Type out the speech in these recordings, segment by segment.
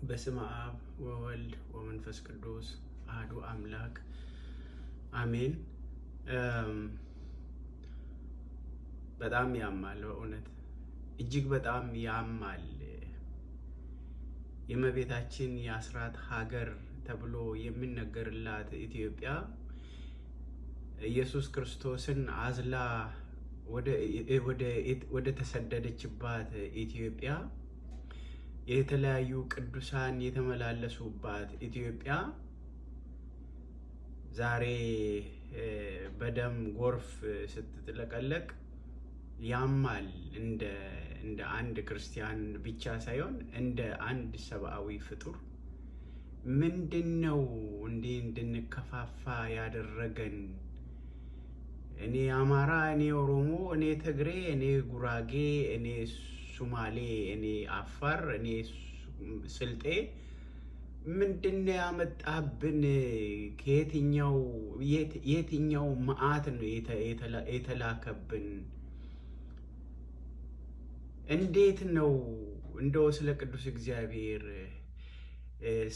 በስመ አብ ወወልድ ወመንፈስ ቅዱስ አህዱ አምላክ አሜን። በጣም ያማል፣ በእውነት እጅግ በጣም ያማል። የእመቤታችን የአስራት ሀገር ተብሎ የሚነገርላት ኢትዮጵያ ኢየሱስ ክርስቶስን አዝላ ወደ ተሰደደችባት ኢትዮጵያ፣ የተለያዩ ቅዱሳን የተመላለሱባት ኢትዮጵያ ዛሬ በደም ጎርፍ ስትጥለቀለቅ ያማል። እንደ አንድ ክርስቲያን ብቻ ሳይሆን እንደ አንድ ሰብአዊ ፍጡር ምንድን ነው እንዲህ እንድንከፋፋ ያደረገን? እኔ አማራ፣ እኔ ኦሮሞ፣ እኔ ትግሬ፣ እኔ ጉራጌ፣ እኔ ሱማሌ፣ እኔ አፋር፣ እኔ ስልጤ ምንድነው ያመጣብን? ከየትኛው የትኛው መዓት ነው የተላከብን? እንዴት ነው እንደው ስለ ቅዱስ እግዚአብሔር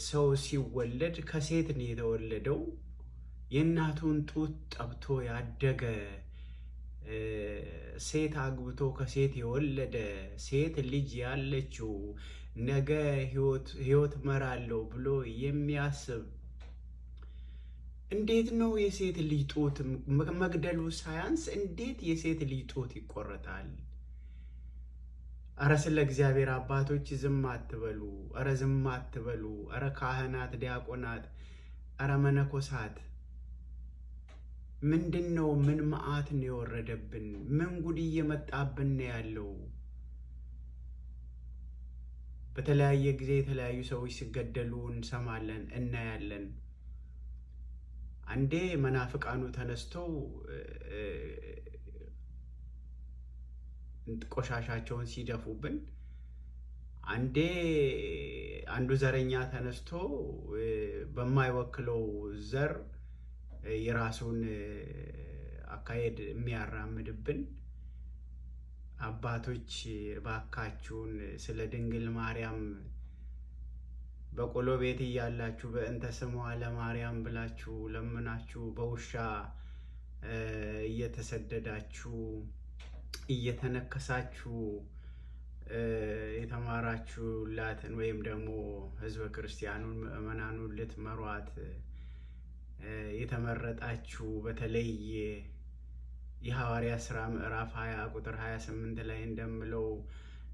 ሰው ሲወለድ ከሴት ነው የተወለደው። የእናቱን ጡት ጠብቶ ያደገ፣ ሴት አግብቶ ከሴት የወለደ፣ ሴት ልጅ ያለችው፣ ነገ ህይወት መራለው ብሎ የሚያስብ እንዴት ነው የሴት ልጅ ጡት መግደሉ ሳያንስ እንዴት የሴት ልጅ ጡት ይቆረጣል? እረ ስለ እግዚአብሔር አባቶች ዝም አትበሉ። እረ ዝም አትበሉ። እረ ካህናት፣ ዲያቆናት፣ እረ መነኮሳት ምንድን ነው? ምን መዓት ነው የወረደብን? ምን ጉድ እየመጣብን ነው ያለው? በተለያየ ጊዜ የተለያዩ ሰዎች ሲገደሉ እንሰማለን፣ እናያለን። አንዴ መናፍቃኑ ተነስተው ቆሻሻቸውን ሲደፉብን፣ አንዴ አንዱ ዘረኛ ተነስቶ በማይወክለው ዘር የራሱን አካሄድ የሚያራምድብን። አባቶች ባካችሁን ስለ ድንግል ማርያም በቆሎ ቤት እያላችሁ በእንተ ስሟ ለማርያም ብላችሁ ለምናችሁ በውሻ እየተሰደዳችሁ እየተነከሳችሁ የተማራችሁላትን ወይም ደግሞ ሕዝበ ክርስቲያኑን ምዕመናኑን ልትመሯት የተመረጣችሁ፣ በተለይ የሐዋርያ ሥራ ምዕራፍ 20 ቁጥር 28 ላይ እንደምለው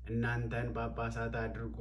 እናንተን ጳጳሳት አድርጎ